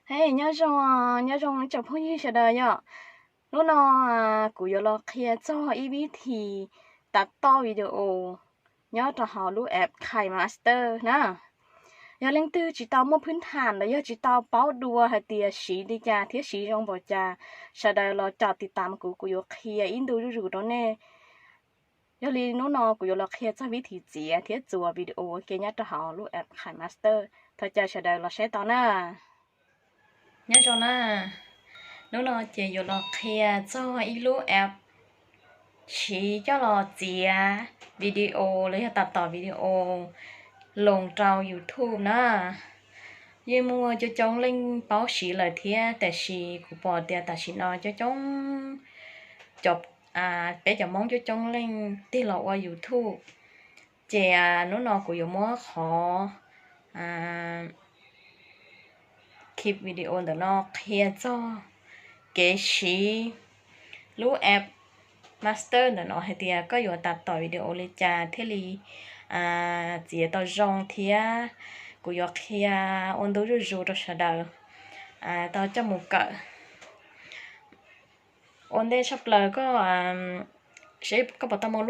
Hej, nyob zoo, nyob zoo ib tsoom phooj ywg sawv daws yom. Hnub no kuv yuav los qhia txog ib vib thi tav toj video nyob rau hauv lub app KineMaster na. Yog leej twg tsis tau muaj phwb tham los yog tsis tau paub dua hais tias siv li cas thiab siv zoo npaum cas, sawv daws los caum tiv tam kuv, kuv yuav qhia ib ntu zuj zus rau nej. Yog li hnub no kuv yuav los qhia txog vib thi txiav thiab txuas video ua ke nyob rau hauv lub app KineMaster. Thov caw sawv daws los saib tau na. Nyob zoo na, hnub no ces yuav los qhia txog ib lub app siv coj los txiav video los yog tam tom video loos rau YouTube na. Yeej muaj coob coob leej paub siv lawm thiab, tiam sis kuv pom tias tam sim no coob coob cov, peb cov Hmoob coob coob leej tig los ua YouTube. Ces hnub no kuv yuav muab qhov clip video ntawm no qhia txog kev siv lub app Master ntawm no hais tias koj yuav tam tom video li cas thiaj li txiav tau zoo thiab. Kuv yuav qhia ua ntu zuj zus rau sawv daws tau coj mus kawm. Ua ntej tshaj plaws koj seb koj puas tau muaj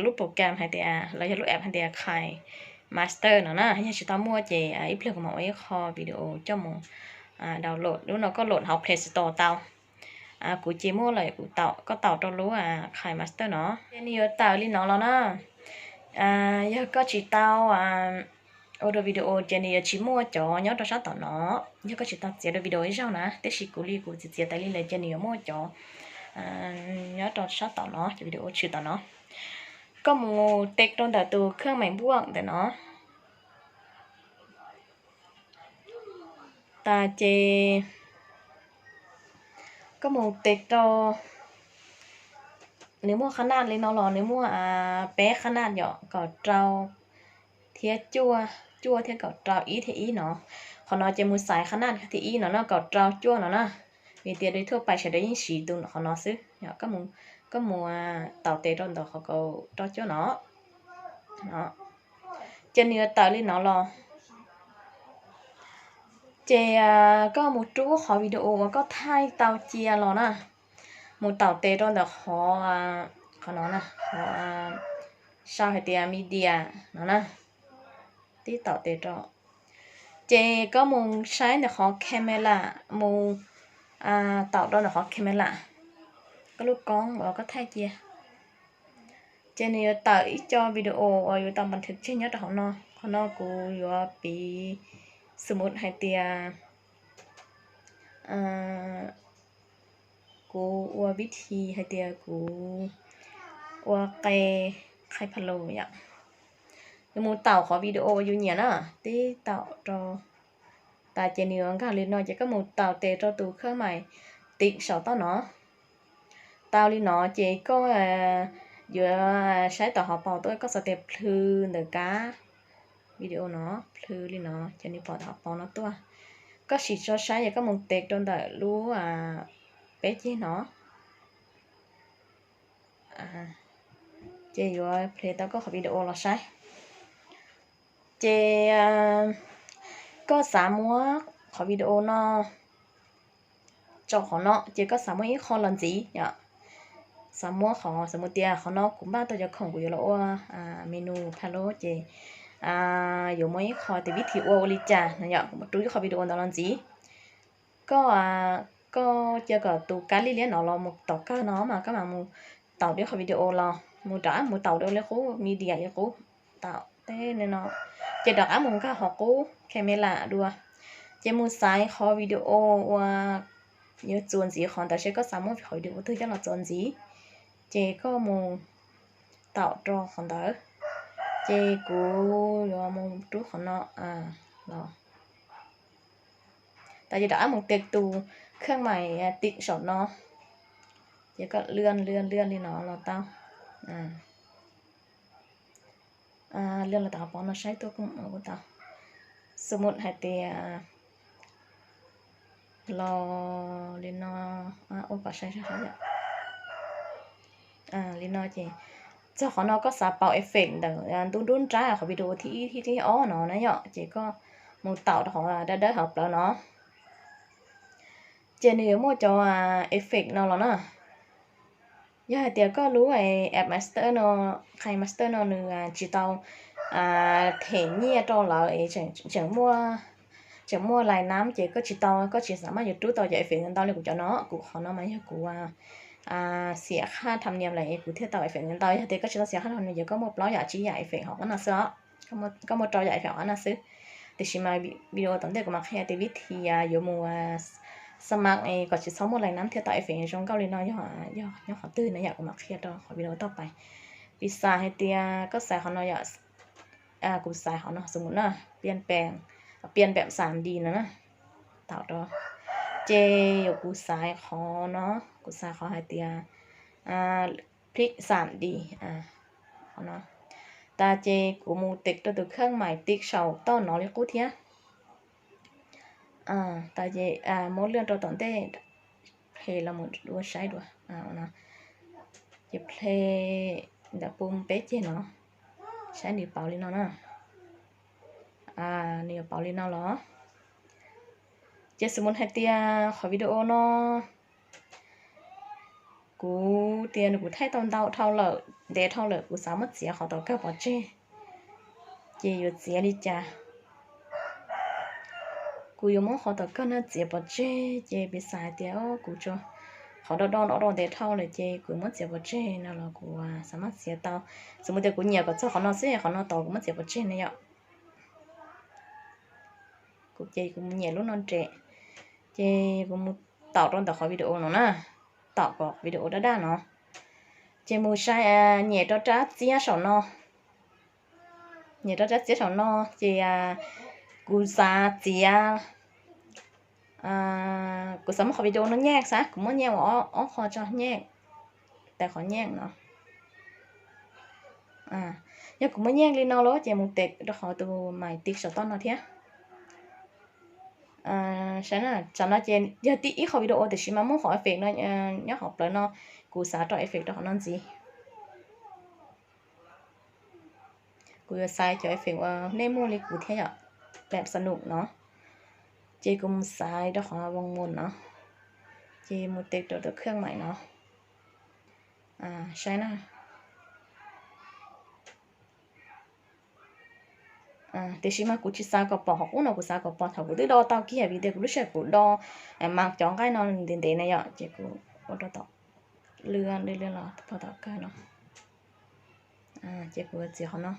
lub program hais tias los yog lub app hais tias KineMaster no na. Yog tsis tau muaj ces ib pliag kuv mam ua ib qho video coj mus download. Lub no koj load hauv Play Store tau. Kuv ces muaj lawm, kuv, koj taum rau lub KineMaster no ces nws yuav tawm li no los na. Yog koj tsis tau ua dua video ces nws yuav tsis muaj cov nyob rau sab tom no. Yog koj tsis tau txiav dua video ib zaug na, tiam sis kuv li kuv txiav txiav tas li lawm ces nws yuav muaj cov nyob rau sab tom no, cov video tshwm tom no. Koj mus tes rau ntawm tus khaj mais npuaj ntawm no tas ces koj mus tes rau, nws muaj qhab naj li no los nws muaj peb qhab naj yom, kaum rau thiab cuaj, cuaj thiab kaum rau, ib thiab ib no. Qhov no ces mus xaiv qhab naj thiab ib no no, kaum rau cuaj no na. Vim tias thuaj pais sawv daws yeej siv tus qhov no xwb. Koj mus taum tes rau ntawm qhov kaum rau cuaj no, ces nws yuav tawm li no los. Ces koj mus rub qhov video uas koj thaij tau cia los na, mus taum tes rau ntawm qhov, qhov no na, qhov sau hais tias media no na, tib taum tes rau. Ces koj mus saib ntawm qhov camera, mus taum rau ntawm qhov camera, koj lub koob uas koj thaij cia. Ces nws yuav tawm ib co video uas yuav tau npas thwv tseg nyob rau hauv no. Qhov no kuv yuav piv xwm mus hais tias kuv ua vib thi hais tias kuv ua qe qhaib pha lus yom. Yus mus taum qhov video uas yus nyiam na, tib taum rau tas ces nws yuav nkag li no ces koj mus taum tes rau tus khaj mais tim saum toj no. Tau li no ces koj yuav saib tom hauv paus tuaj, koj xuas tes plhws ntawm kab video no, plhws li no ces nws pom tom hauv paus no tuaj. Koj sim tso saib yog koj mus tes rau ntawm lub peb ceg no, ces yuav play tau koj qhov video los saib. Ces koj xav muab qhov video no tso qhov no ces koj xav muab ib qho los ntxiv yom. Xav muab qhov, xav mus tias qhov no kuv npaj tau cov khoom kuv yuav los ua menu pha lus ces yuav muab ib qho tias vib thi ua ua li cas no yom, kuv mus rub ib qho video ntawd los ntxiv. Koj, koj cia kom tus kab liab liab no los mus tom kawg no mas koj mam mus taum dua qhov video los, mus rov qab mus taum dua li qub, media li qub, taum tej no, ces rov qab mus nkag qhov qub camera dua. Ces mus xaiv qhov video uas yuav txuas ntxiv qhov ntawd, seb koj xav muab qhov video twg coj los txuas ntxiv, ces koj mus taum rau qhov ntawd. Ces kuv yuav mus rub qhov no los. Tas ces rov qab mus tes tus khaj mais tim saum no, ces koj lwaj lwaj lwaj li no los tau. Lwaj los tom qhov pov no saib tuaj kuj tau. Xwm mus hais tias los li no, ua kom sai sai yom. Li no ces txog qhov no koj xav pauv effect ntawm ntu nruab nrab qhov video thib ib thib ob no na yom, ces koj mus taum rau qhov dawb dawb hauv plawv no. Ces nws yuav muaj cov effect no los na. Yog hais tias koj lub app master no, KineMaster no nws tsis tau them nyiaj rau lawv es tseem muaj lais nab ces koj tsis tau, koj tsis xav mas yuav rub tau cov effect ntau li kuv cov no. Kuv qhov no mas yog kuv xiam qhab tham nias lawm es kuv thiaj tau effect ntau. Yog tias koj tsis tau xiam qhab tham nias ces koj muaj plaub yam tsib yam effect hauv qab no xwb os. Koj muaj rau yam effect hauv qab no xwb. Tiam sis mas video tom ntej kuv mam qhia tias vib thi yuav mus xab mab es kom tsis txhob muaj lais nab thiaj tau effect zoo nkauj li no yog nyob qhov twg no yom, kuv mam qhia rau qhov video toj pais. Piv xam hais tias koj xaiv qhov no yom, kuv xaiv qhov no xum mus na, pian pem xam di no na, tau rau. Ces yuav kuv xaiv qhov no, kuv xaiv qhov hais tias plig xam di, qhov no. Tas ces kuv mus tes rau tus kheej mais tiv saum toj no li qub thiab. Tas ces muab lwaj rau tom ntej, ple los mus dua saib dua no. Ces ple ntawm pum peb ceg no, saib nws pauv li no na. Nws yuav pauv li no los. Ces xum mus hais tias qhov video no kuv tias nws kuv thaij tau ntau dhau lawm, ntev dhau lawm, kuv xav muab txiav qhov tom kawg pov tseg. Ces yuav txiav li cas? Kuv yuav muab qhov tom kawg no txiav pov tseg ces piv xam hais tias kuv tsuas qhov do do no do ntev dhau lawm ces kuv muab txiav pov tseg no los kuv xav muab txiav tau. Xum mus tias kuv nyiam kom txog qhov no xwb, qhov no tod kuv muab txiav pov tseg na yom. Kuv ces kuv mus nyiam lub no nres, ces kuv mus taum rau ntawm qhov video no na, taum kom video daj daj no. Ces mus saib, nyem rau rab txiab saum no, nyem rau rab txiab saum no, ces kuv xav txiav, kuv xav muab qhov video no nyaj xav, kuv muab nyaj ua ob qho tso nyaj, tais qhov nyaj no. Yog kuv muab nyaj li no lawm ces mus tes rau qhov tus mais tiv saum toj no thiab. Saib na, tsam no ces yog tib ib qho video tiam sis mas muab qhov effect no nyob hauv plawv no, kuv xav rau effect rau qhov no ntxiv. Kuv yuav xaiv cov effect uas nej muaj li kuv thiab yom, pem xav num no. Ces kuv mus xaiv rau qhov voos mus no, ces mus tes rau tus kheej mais no. Saib na. Tiam sis mas kuv tsis xav kom pom qhov qub no, kuv xav kom pom thaum kuv twb do tau kiag vim tias kuv lub sij hawm kuv do mas cov nqaij no ntev ntev na yom, ces kuv ua rau tom lwaj lwaj los pog tom kawg no. Ces kuv txiav qhov no,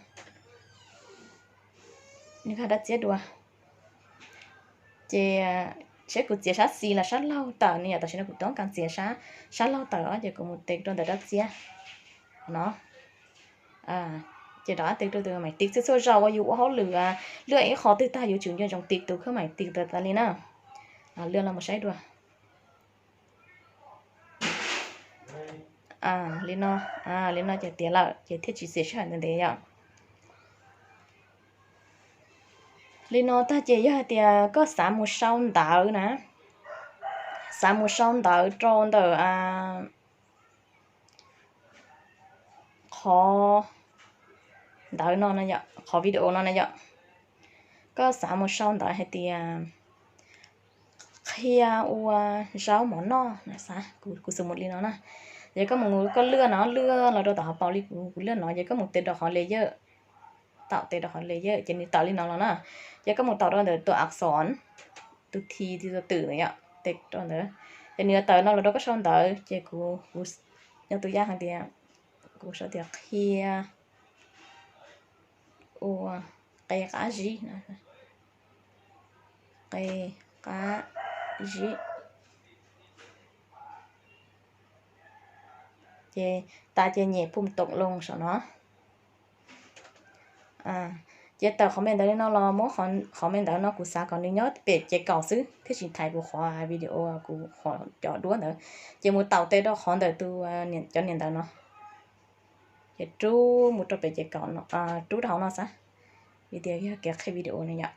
nws kag dab txiab dua. Ces saib kuv txiav sab xis los sab laug tawm ne yom, tam sim no kuv toob kas txiav sab laug tawm os, ces kuv mus tes rau ntawm dab txiab no. Ces rov qab tes rau tus mais tiv txhua txhua zaus uas yus ua hauj lwm, lwaj ib qho twg tag yuav tsum nco ntsoov tiv tus kheej mais tiv tas tas li na. Lwaj los mus saib dua. Li no, li no ces tiav lawm ces thiaj tsis xiam sij hawm ntev ntev yom. Li no tag ces yog hais tias koj xav mus sau ntawv na, xav mus sau ntawv rau ntawm qhov ntawv no, qhov video no na yom, koj xav mus sau ntawv hais tias qhia ua zaub mov noj na, xav, kuv xav mus li no na. Ces koj mus koj lwaj no, lwaj los rau tom hauv paus li kuv, kuv lwaj no ces koj mus tes rau qhov layer, taum tes rau qhov layer ces nws tawm li no los na. Ces koj mus taum rau ntawm tus a xon, tus thi, tus twm ntawd yom, tes rau ntawd, ces nws yuav tawm no los rau koj sau ntawv. Ces kuv, kuv nyob tus yaj hais tias, kuv sau tias qhia ua qe qab zib, qe qab zib. Ces tas ces nyem pum toom loo saum no. Ces tawm qhov me ntawv li no los muab qhov me ntawv no, kuv xav kom nws nyob pem ces kaum xwb thiaj tsis thaiv kuv qhov video, kuv qhov cov duab ntawd. Ces mus taum tes rau qhov ntawm tus, cov niam ntawv no, ces rub mus rau pem ces kaum, rub rau hauv no xav, vim tias yog kev qhia video ne yom.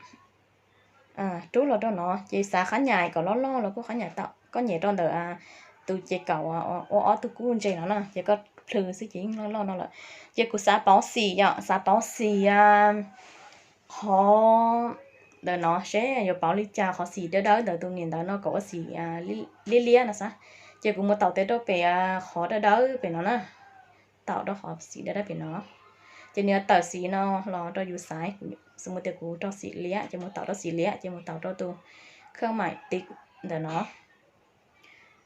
Rub los rau no ces xav qhab nyais kom loj loj los kuj qhab nyais tau, koj nyem rau ntawm tus ces kaum ua ob tug kub ntse no na, ces koj plhws xwb ces yeej loj loj no lawm. Ces kuv xav pauv xim yom, xav pauv xim qhov ntawm no seb yuav pauv li cas qhov xim dawb dawb ntawm tus niam ntawv no kom ua xim liab liab no xav. Ces kuv mus taum tes rau pem qhov dawb dawb pem no na, taum rau qhov xim dawb dawb pem no. Ces nws yuav tawm xim no los rau yus xaiv. Xws mus tias kuv rau xim liab ces mus taum rau xim liab ces mus taum rau tus khawb maim tiv ntawm no.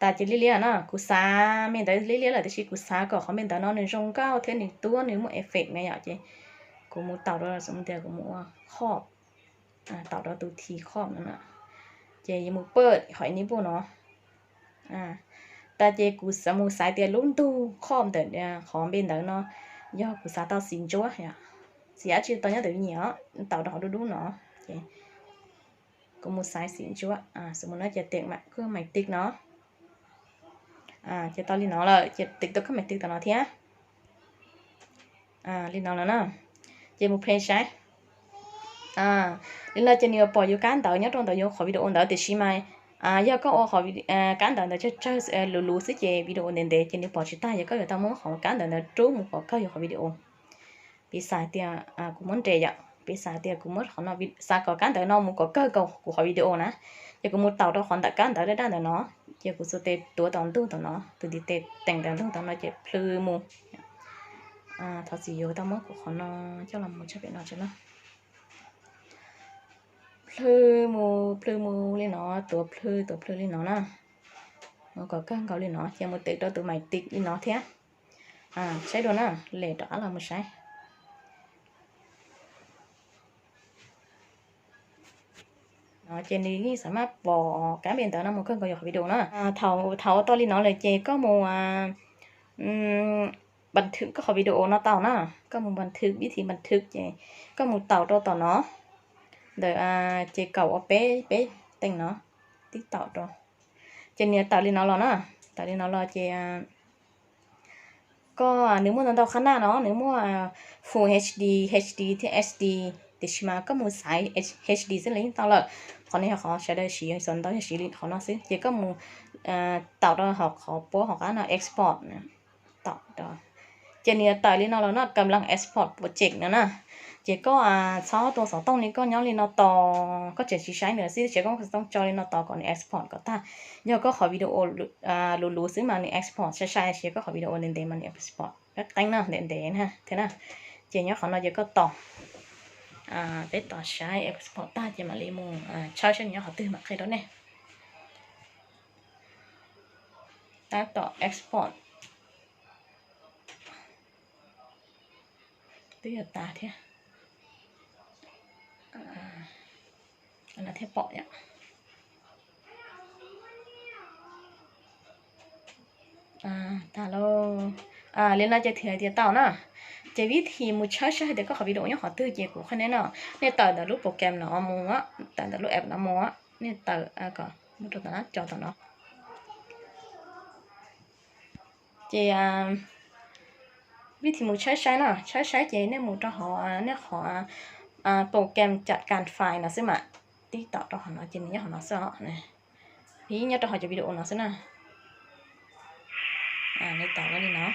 Tas ces liab liab na, kuv xav me ntawv liab liab lawm tiam sis kuv xav kom qhov me ntawv no nws zoo nkauj thiab nws tuab nws muaj effect na yom, ces kuv mus taum rau, xws mus tias kuv mus ua khob, taum rau tus thi khob no na, ces yuav mus pawj qhov enable no. Tas ces kuv mus xaiv tias lub ntug khob ntawm qhov npe ntawv no yog kuv xav tau xim ntsuab, xim dab tsi tau nyob ntawm nyiam os, taum rau qhov dub dub no. Ces kuv mus xaiv xim ntsuab, xws mus no ces tiv khawb maim tiv no. Ces tau li no lawm ces tiv tau khawb maim tiv tom no thiab. Li no lawm na, ces mus play saib. Li no ces nws yuav pom yus kab ntawv nyob rau ntawm yus qhov video ntawd tiam sis mas yog koj ua qhov kab ntawv ntawd tsawg tsawg luv luv xwb ces video ntev ntev ces nws pom tsis tag, yog koj yuav tau muab qhov kab ntawv ntawd rub mus kom kawg yus qhov video. Piv xam tias kuv muab nres yom, piv xam tias kuv muab qhov no, xav kom kab ntawv no mus kom kawg kuv qhov video na, ces kuv mus taum rau qhov ntawm kab ntawv daj daj ntawm no, ces kuv xuas tes tuav tom ntug tom no, tus ntiv tes teem ntawm ntug tom no ces plhws mus. Thov txim yuav tau muab kuv qhov no coj los mus tshaj pem no tso na. Plhws mus plhws mus li no, tuav plhws tuav plhws li no na, mus kom kawg nkaus li no ces mus tiv rau tus maim tiv li no thiab. Saib dua na, lem rov qab los mus saib. No ces nws yeej xav maj pom kab npe ntawv no mus kawg nkaus yus qhov video na. Thaum ua tau li no lawm ces koj mus npas thwm koj qhov video no tau na, koj mus npas thwm vib thim npas thwm ces koj mus taum rau tom no, ntawm ces kaum ob peb peb teem no, tib taum rau, ces nws tawm li no los na, tawm li no los ces koj nws muaj ntau ntau qhab naj no, nws muaj Full H D, H D thiab S D, tiam sis mas koj mus xaiv H D xwb los yeej tau lawm. Qhov no yog qhov sawv daws siv, yog xov ntau yog siv li qhov no xwb ces koj mus taum rau hauv qhov puab hauv qab no export, taum rau, ces nws yuav tawm li no los no, kam laj export project no na. Ces koj txhob tua xov tooj li, koj nyob li no tos, koj tseem tsis saib nws xwb ces koj xov tooj tso li no tos kom nws export kom tag. Yog koj qhov video luv luv xwb mas nws export sai sai, tiam sis koj qhov video ntev ntev mas nws export qeeb qeeb na, ntev ntev na thiab na. Ces nyob qhov no ces koj tos, peb tos saib export tag ces mam li mus tshawb saib nws nyob qhov twg mam qhia rau nej. Tab tom export. Twb yuav tas thiab. Thiaj pom yom. Tas lauj. Li no ces thiaj hais tias tau na. Ces vib thim mus tshawb saib hais tias koj qhov video nyob qhov twg ces kuv qhia nej no, nej tawm ntawm lub program no mus, tawm ntawm lub app no mus, nej tawm kom mus rau tom no, tso tom no. Ces vib thim mus tshawb saib no, tshawb saib ces nej mus rau hauv nej qhov program cam kas file no xwb mas, tib taum rau hauv no ces nws nyob hauv no xwb os. Nws nyob rau hauv cov video no xwb na. Nws tawm li no.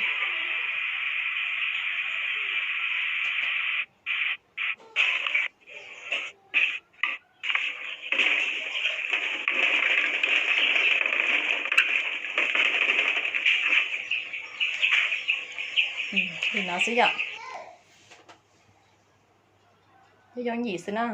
Li no xwb yom. Yooj yim xwb na.